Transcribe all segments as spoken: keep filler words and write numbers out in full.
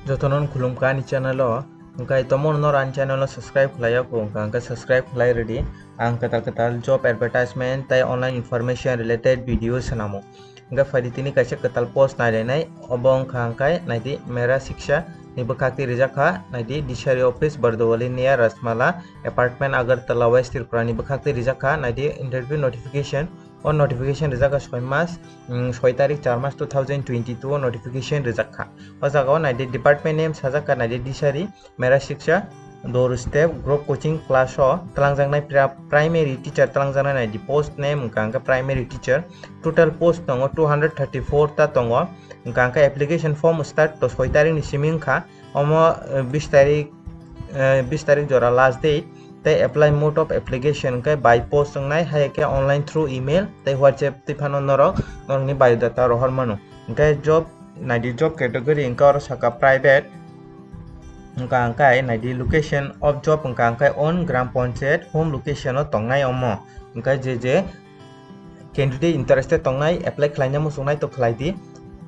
Jotono khulumkha ani channel o. Hwnkhe tomo nor ani channel o subscribe khlai ya kho, hwnkhe subscribe khlai rwdi. Ang kwtal kwtal job advertisement tei online information related video swnamo. Hwnkhe phaidi tini kaisa kwtal post nailainai, obo wngkha hwnkhe naidi Mera Shiksha ni bwkhak twi rijak kha, naidi Dishari office Bardowali near Rajmala apartment Agartala West Tripura ni bwkhak twi rijak kha, naidi interview notification. O notification rijak kha soi mas, mm, soi tarik char mas two thousand twenty-two o notification rijak kha. O jaga o naidi department name sajak kha naidi Dishari Mera Shiksha doorstep group coaching class o twlangjaknai pra-, primary teacher twlangjaknai naidi post name wngkha hwnkhe primary teacher. Total post tongo two hundred thirty-four ta tongo. Wngkha hwnkhe application form start to soi tarik ni simi wngkha. Omo, eh, bis tarik, eh, bis tarik jora last date, tei apply mode of application hwnkhe by post wngnai, hai khe online through email tei WhatsApp twi phano norok norokni biodata rohor mano. Hwnkhe job naidi, job category hwnkhe oro saka private, wngkha hwnkhe naidi location of job wngkha hwnkhe on gram panchayat home location o tongnai omo. Hwnkhe je je candidate interested tongnai, apply khlaina muchungnai to khlai di.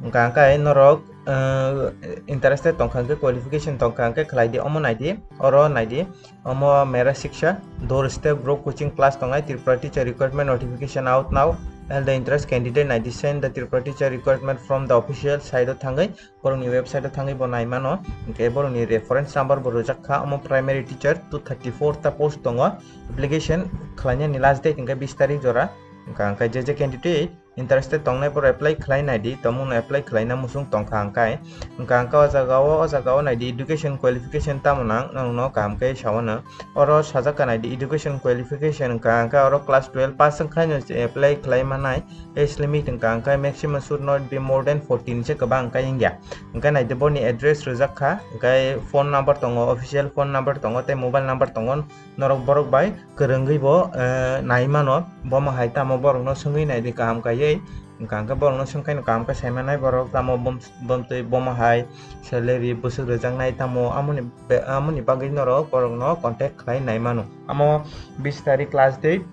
Wngkha hwnkhe norok, eh, interested tongkha hwnkhe, qualification tongkha hwnkhe khlai di, omo nai di, oro nai di. Omo Mera Shiksha doorstep group coaching class tongnai, Tripura teacher recruitment notification out now. All the interest candidate nai di, send the Tripura teacher recruitment from the official site o thangwi, borokni website o thangwi bo nai mano. Hwnkhe borokni reference number bo rijak kha. Omo primary teacher two thirty-four ta post tongo. Application khlainani last date hwnkhe bis tarik jora. Wngkha hwnkhe je je candidate interested tongnai borok apply khlai nai di, tamo no apply khlaina muchung tongkha hwnkhe. Wngkha hwnkhe o jaga o, o jaga o nai di education qualification tamo nang, nokno kaham khe sao no. Oro sajak kha nai di education qualification wngkha hwnkhe oro class twelve pass wngkha no apply khlai manai. Age limit wngkha hwnkhe maximum should not be more than fourteen se kwbang wngkha wngya. Hwnkhe nai di boni address rijak kha, hwnkhe phone number tongo, official phone number tongo tei mobile number tongo. Norok borok bai kwrwngwi bo, eh, nai mano, bomo hai tamo borokno swngwi nai di kaham kaiwi. Wngkha hwnkhe borokno swngkhaino kaham khe sai manai borok tamo bom-, bomtwi bomo hai salary bwswk rwjaknai tamo amoni be-, amoni bagwi norok borokno contact khlai nai mano. Amo bis tarik last date.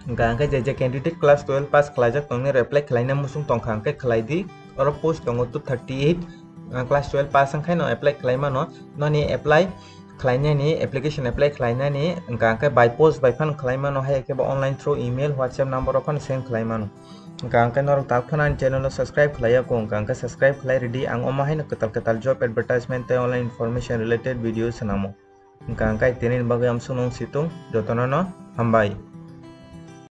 Wngkha hwnkhe je je candidate class twelve pass khlaijak tongni reply khlaina muchung tongkha hwnkhe khlai di. Oro post tongo two thirty-eight, ah, class twelve pass wngkhaino apply khlai mano. Noni apply khlainani, application apply khlainani wngkha hwnkhe by post bai phano khlai mano, hai khe bo online through email, WhatsApp number o phano send khlai mano. Wngkha hwnkhe norok tak phano ani channel o subscribe khlai ya kho, wngkha hwnkhe subscribe khlai rwdi, ang omo haino kwtal kwtal job advertisement tei online information related video swnamo. Wngkha hwnkhe tini bagwi amsukno wng situng, jotono no hambai.